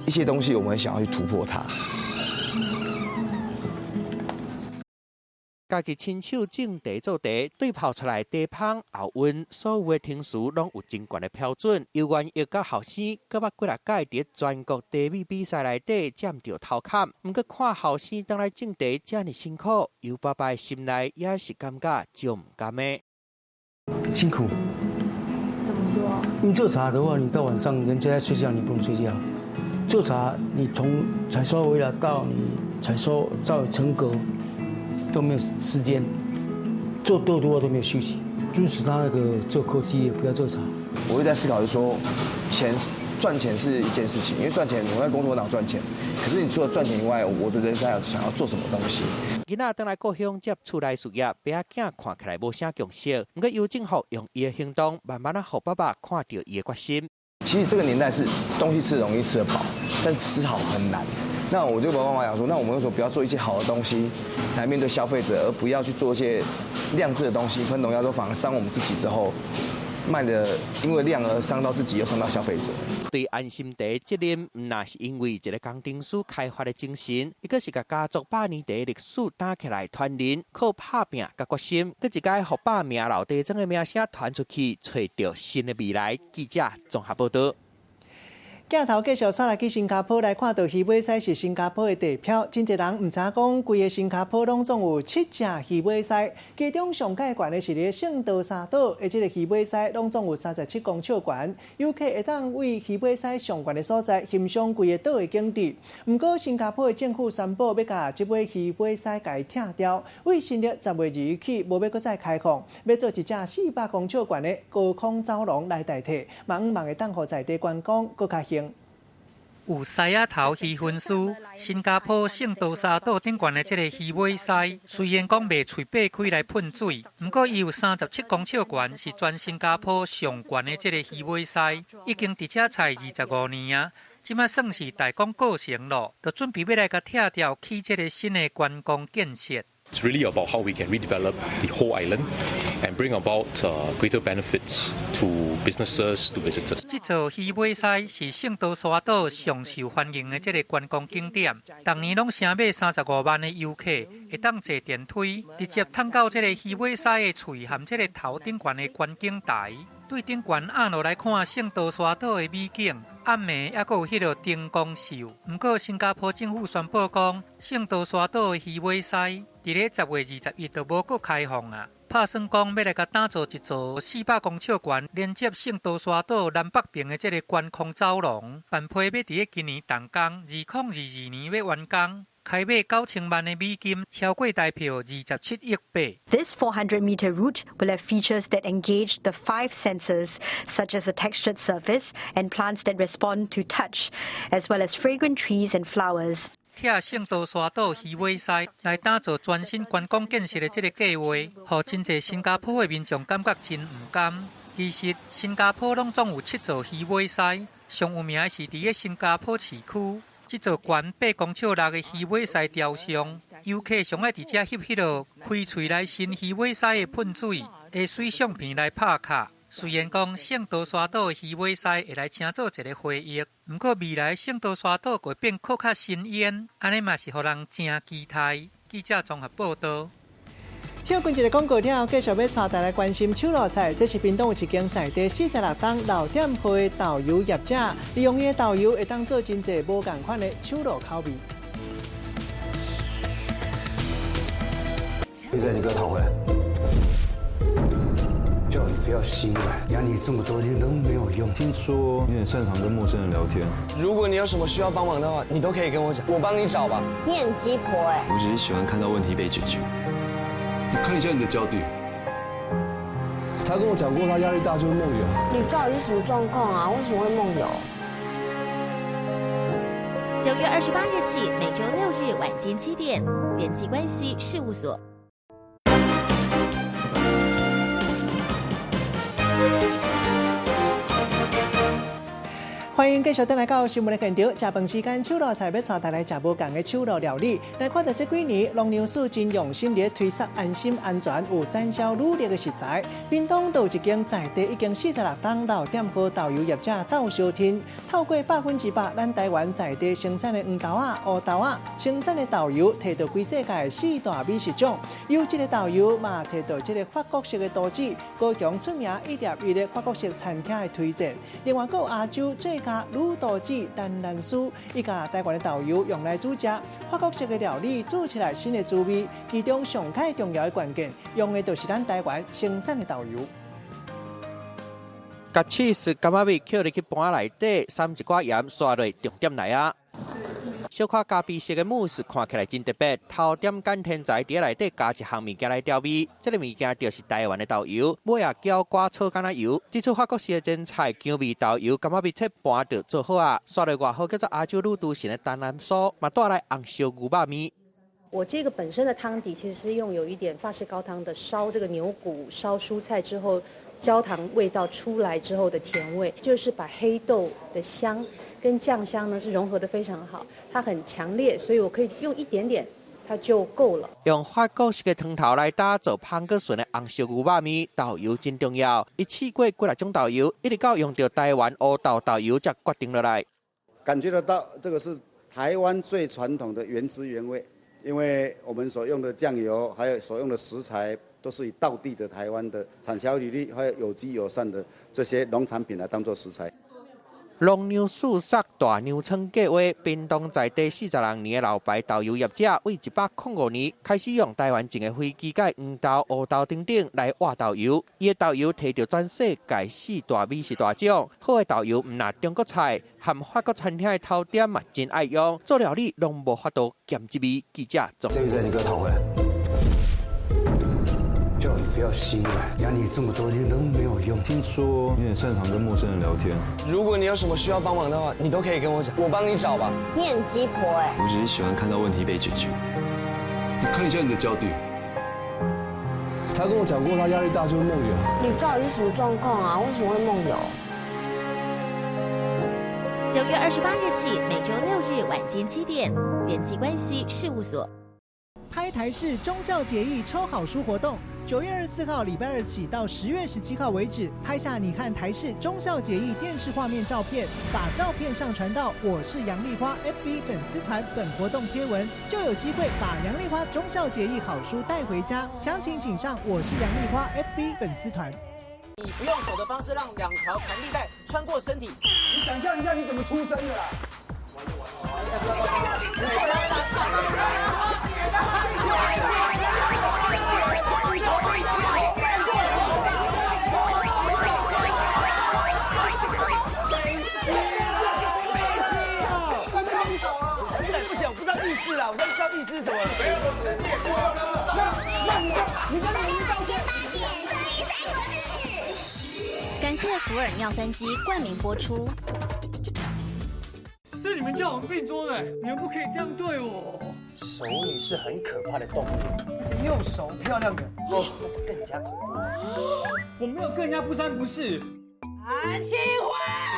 一些東西，我們想要去突破它。家己親手種茶做茶，對泡出來茶香厚溫，所有的程序攏有真懸的標準。游元玉佮後生，閣捌幾若擺佇全國茶米比賽內底佔著頭坎。毋過看後生轉來種茶遮爾辛苦，游爸爸的心內也是感覺足毋甘的。辛苦。怎麼說？你做茶的話，你到晚上人家在睡覺，你不能睡覺。做茶，你從採收回來到你採收到成果。都沒有時間做多多都沒有休息，就是他那個做科技也不要做茶。我會在思考，就是說，錢賺錢是一件事情，因為賺錢我在工作哪賺錢，可是你除了賺錢以外，我的人生還有想要做什麼東西。囡仔轉來故鄉接厝內事業，爸仔囝看起來無啥共識，毋過游正福用伊的行動，慢慢仔予爸爸看著伊的決心。其實這個年代是東西吃容易吃得飽，但吃好很難。那我就跟爸爸講說，那我們為什麼不要做一些好的東西來面對消費者，而不要去做一些量製的東西，噴農藥都反而傷我們自己之後，賣的因為量而傷到自己，又傷到消費者。對安心茶責任，毋但是因為一個工程師開發的精神，伊閣是共家族百年茶歷史擔起來傳承，靠拍拚佮決心，閣一擺予百名老茶莊的名聲傳出去，揣著新的未來。記者綜合報導。鏡頭繼續煞來去新加坡來看到魚尾獅是新加坡的地標，真濟人毋知影講，規个新加坡攏總有七隻魚尾獅，其中上蓋懸的是佇聖淘沙島的這个魚尾獅，攏總有37公尺懸，遊客會當對魚尾獅上懸的所在欣賞規个島的景致。毋過新加坡的政府宣布欲共這尾魚尾獅共拆掉，對新曆10月2日起無欲閣再開放，欲做一隻400公尺懸的高空走廊來代替，嘛向望會當予在地觀光閣較興。有獅仔頭魚魂師，新加坡聖淘沙島頂懸的這个魚尾獅，雖然講袂喙擘開來噴水，毋過伊有37公尺懸，是全新加坡上懸的這个魚尾獅，已經佇遮採25年啊，這馬算是大功告成咯，就準備欲來共拆掉，起這个新的觀光建設。 It's really about how we can redevelop the whole island and bring about greater benefits to businesses, to visitors. 這座魚尾獅是聖淘沙島上受歡迎的這个觀光景點，逐年攏聲買35萬的遊客，會當坐電梯直接探到這个魚尾獅的喙和這个頭頂懸的觀景台，對頂懸壓落來看聖淘沙島的美景。暗暝猶閣有彼个燈光秀。毋過新加坡政府宣布講，聖淘沙島的魚尾獅佇咧10月21就無閣開放啊。拍算講欲來共打造一座400公尺懸連接聖淘沙島南北邊的這个懸空走廊，辦批欲佇咧今年動工，2022年欲完工。開買9000萬的美金，超過台票27億八。 This 400-meter route will have features that engage the five senses, such as a textured surface and plants that respond to touch, as well as fragrant trees and flowers. 拆聖淘沙島魚尾獅來打造全新觀光建設的這个計畫，予真濟新加坡的民眾感覺真毋甘。其實新加坡攏總有七座魚尾獅，上有名的是佇咧新加坡市區。這座懸8公尺6的魚尾獅雕像，遊客上愛佇遮翕彼个開喙來伸魚尾獅的噴水的水相片來拍卡。雖然講聖淘沙島的魚尾獅會來稱做一个回憶，毋過未來聖淘沙島會變閣較新穎，按呢嘛是予人誠期待。記者綜合報導。歇睏一个廣告了後，繼續欲帶大家來關心手路菜。這是屏東有一間在地46冬老店號的豆油業者，利用伊的豆油會當做真濟無仝款的手路口味。現在你給我討回來！叫你不要心軟，養你這麼多年都沒有用。聽說你很擅長跟陌生人聊天。如果你有什麼需要幫忙的話，你都可以跟我講，我幫你找吧。你很雞婆欸。我只是喜歡看到問題被解決。你看一下你的腳底。他跟我講過，他壓力大就會夢遊。你到底是什麼狀況啊？為什麼會夢遊？9月28日起，每週六日晚間7點，人際關係事務所。歡迎繼續轉來到新聞的現場。食飯時間，手路菜欲帶大家食無仝的手路料理。來看到這幾年，農糧署真用心佇推廣安心安全、有產銷履歷的食材。屏東就有一間在地已經46冬老店號豆油業者竇燒天，透過100%咱台灣在地生產的黃豆仔、烏豆仔生產的豆油，摕到規世界四大美食獎。優質的豆油嘛，摕到這个法國式的刀子，高雄出名一粒一个法國式餐廳的推薦。另外，閣有亞洲最佳滷豆子陳蘭書，伊共台灣的豆油用來煮食，法國式的料理煮起來新的滋味。其中上蓋重要的關鍵，用的就是咱台灣生產的豆油。共起司柑仔蜜抾入去盤內底，捎一寡鹽，刷落重點來啊！小可咖啡色的慕斯看起來真特別，頭點揀天材佇內底加一項物件來調味，這个物件就是台灣的豆油，尾仔攪掛草柑仔油。這出法國式的前菜，薑味豆油柑仔蜜切盤就做好啊！刷落外號叫做亞洲女廚神的陳蘭酥，嘛帶來紅燒牛肉麵。我這個本身的湯底其實是用有一點法式高湯的燒這個牛骨燒蔬菜之後，焦糖味道出來之後的甜味，就是把黑豆的香跟醬香呢是融合得非常好，它很強烈，所以我可以用一點點，它就夠了。用法國式的湯頭來打造香閣醇的紅燒牛肉麵，豆油真重要。伊試過幾若種豆油，一直到用著台灣烏豆豆油才決定落來。感覺得到，這個是台灣最傳統的原汁原味，因為我們所用的醬油，還有所用的食材，都是以道地的台灣的產銷履歷，還有有機友善的這些農產品來當做食材。农粮四杀大牛村计划，屏东在地46年的老牌豆油业者，为105年开始用台湾种的飞机改黄豆、乌豆等等来挖豆油。伊的豆油提著全世界四大美食大奖，好的豆油毋若中国菜和法国餐厅的头点嘛真爱用，做料理拢无法度减这味。记者这个你给我讨回来。叫你不要心软，养你这么多年都没有用。听说你很擅长跟陌生人聊天，如果你有什么需要帮忙的话，你都可以跟我讲，我帮你找吧。你很鸡婆哎！我只是喜欢看到问题被解决。你看一下你的脚底。他跟我讲过，他压力大就会梦游。你到底是什么状况啊？为什么会梦游？9月28日起，每周六日晚间7点，人际关系事务所。拍台视忠孝节义抽好书活动，9月24号礼拜二起到10月17号为止，拍下你看台视忠孝节义电视画面照片，把照片上传到我是杨丽花 FB 粉丝团本活动贴文，就有机会把杨丽花忠孝节义好书带回家。详情请上我是杨丽花 FB 粉丝团。以不用手的方式让两条弹力带穿过身体。你想象一下你怎么出生的啦？不行，我不知道意思啦，我不知道意思是什么。没有，我曾经也过了。那你跟你晚间8点，综艺三国志。感谢福尔尿酸机冠名播出。是你们叫我们并桌的，你们不可以这样对我。熟女是很可怕的动物，而且又熟漂亮的，哦，那是更加恐怖。我没有跟人家不三不四。韩清辉，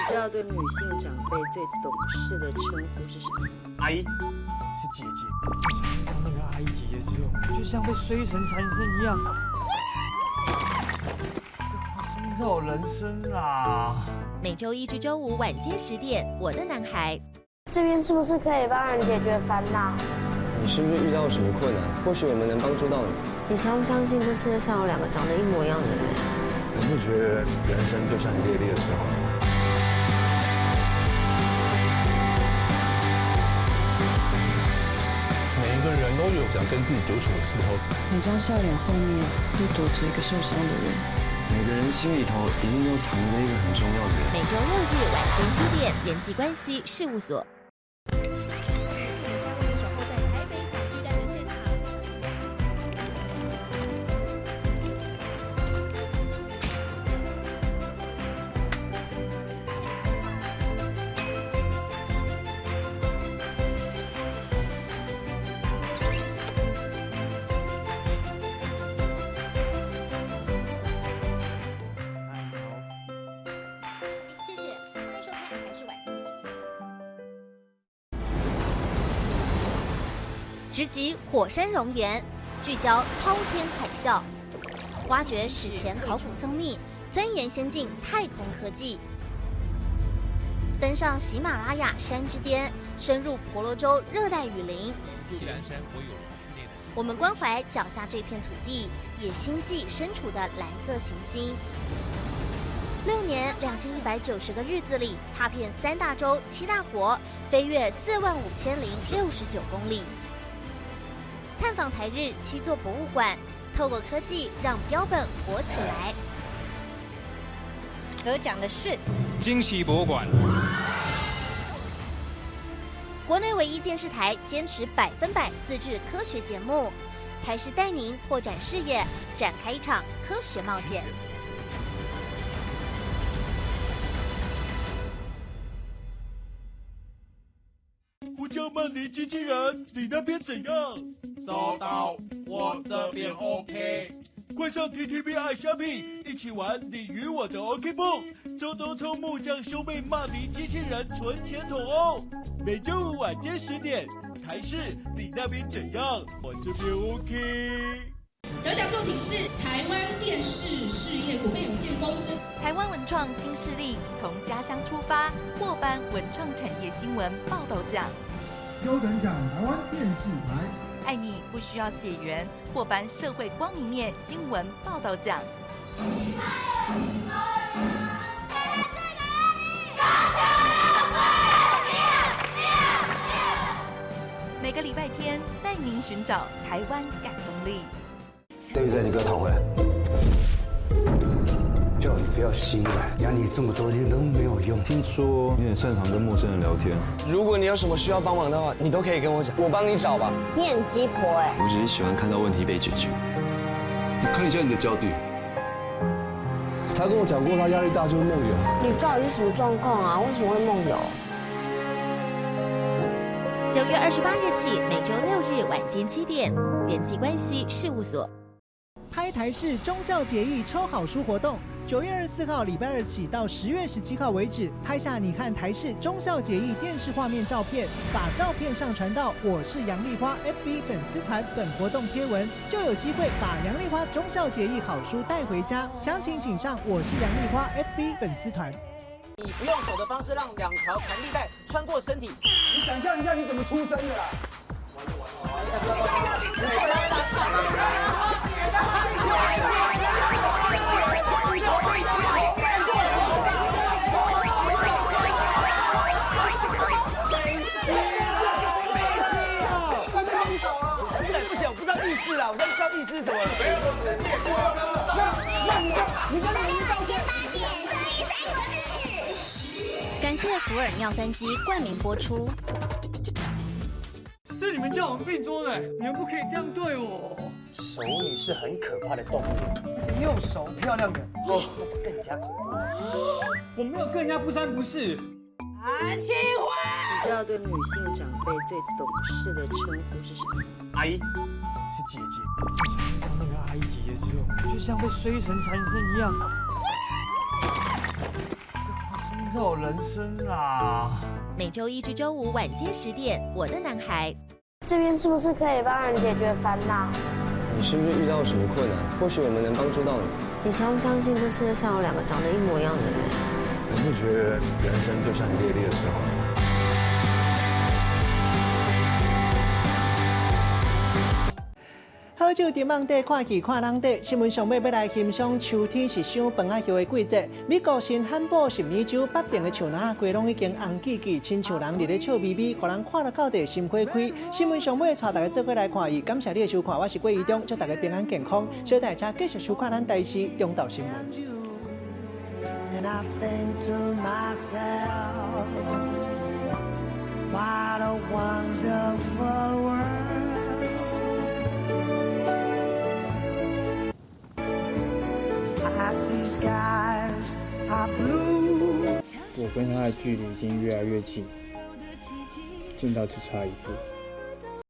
你知道对女性长辈最懂事的称呼是什么？阿姨，是姐姐。当那个阿姨姐姐之后，就像被衰神缠身一样。创造人生啊！每周一至周五晚间10点，《我的男孩》。这边是不是可以帮人解决烦恼？你是不是遇到什么困难？或许我们能帮助到你。你相不相信这世界上有两个长得一模一样的人？你不觉得人生就像一列列车吗？每一个人都有想跟自己独处的时候。每张笑脸后面都躲着一个受伤的人。每个人心里头一定都藏着一个很重要的人。每周六日晚间7点，人际关系事务所。直击火山熔岩，聚焦滔天海啸，挖掘史前考古僧秘，钻研先进太空科技，登上喜马拉雅山之巅，深入婆罗洲热带雨林。我们关怀脚下这片土地，也心系身处的蓝色行星。6年2190个日子里，踏遍3大洲7大国，飞越45069公里。探访台日7座博物馆，透过科技让标本活起来。得奖的是惊喜博物馆。国内唯一电视台坚持100%自制科学节目，台视带您拓展视野，展开一场科学冒险。我叫曼尼机器人，你那边怎样？收到，我这边 OK。快上 TTV 爱虾米，一起玩你与我的 OK 蹦，周周抽木匠兄妹骂尼机器人存钱筒哦。每周五晚间10点，台视，你那边怎样？我这边 OK。得奖作品是台湾电视事业股份有限公司。台湾文创新势力从家乡出发，获颁文创产业新闻报道奖。优等奖台湾电视台。爱你不需要血缘，获颁社会光明面新闻报道奖。您寻找台湾感动力。对不对？你给我讨回来。叫你不要心软，养你这么多年都没有用。听说你很擅长跟陌生人聊天，如果你有什么需要帮忙的话，你都可以跟我讲，我帮你找吧。你很鸡婆哎。我只是喜欢看到问题被解决。你看一下你的脚底。他跟我讲过，他压力大就会梦游。你到底是什么状况啊？为什么会梦游？9月28日起，每周六日晚间7点，人际关系事务所。拍台视忠孝节义抽好书活动，9月24号礼拜二起到10月17号为止，拍下你看台视忠孝节义电视画面照片，把照片上传到我是杨丽花 FB 粉丝团本活动贴文，就有机会把杨丽花忠孝节义好书带回家。详情请上我是杨丽花 FB 粉丝团。以不用手的方式让两条弹力带穿过身体。你想象一下你怎么出生的啦？不行，我不知道意思啦，我现在不知道意思是什么。周六晚间8点，综艺三国志。感谢福尔尿酸机冠名播出。是你们叫我们并桌的，你们不可以这样对我。熟女是很可怕的动物，这又熟漂亮的，哦，那是更加恐怖。我没有跟人家不三不四。韩青花，你知道对女性长辈最懂事的称呼是什么？阿姨，是姐姐。遇到那个阿姨姐姐之后，就像被衰神缠身一样。创造人生啊！每周一至周五晚间10点，我的男孩。这边是不是可以帮人解决烦恼？你是不是遇到什么困难？或许我们能帮助到你。你相不相信这世界上有两个长得一模一样的人？你不觉得人生就像一列列车吗？好酒伫网底看戏看人底，新闻上尾欲来欣赏秋天是赏饭仔叶的季节。美国新罕布什尔州北边的树林规拢已经红记记，亲像人伫咧笑眯眯，予人看了到底心花开。新闻上尾带大家做伙来看伊，感谢你的收看，我是郭怡中，祝大家平安健康。小大家继续收看咱台视中昼新闻。 我跟他的距离已经越来越近，近到只差一步。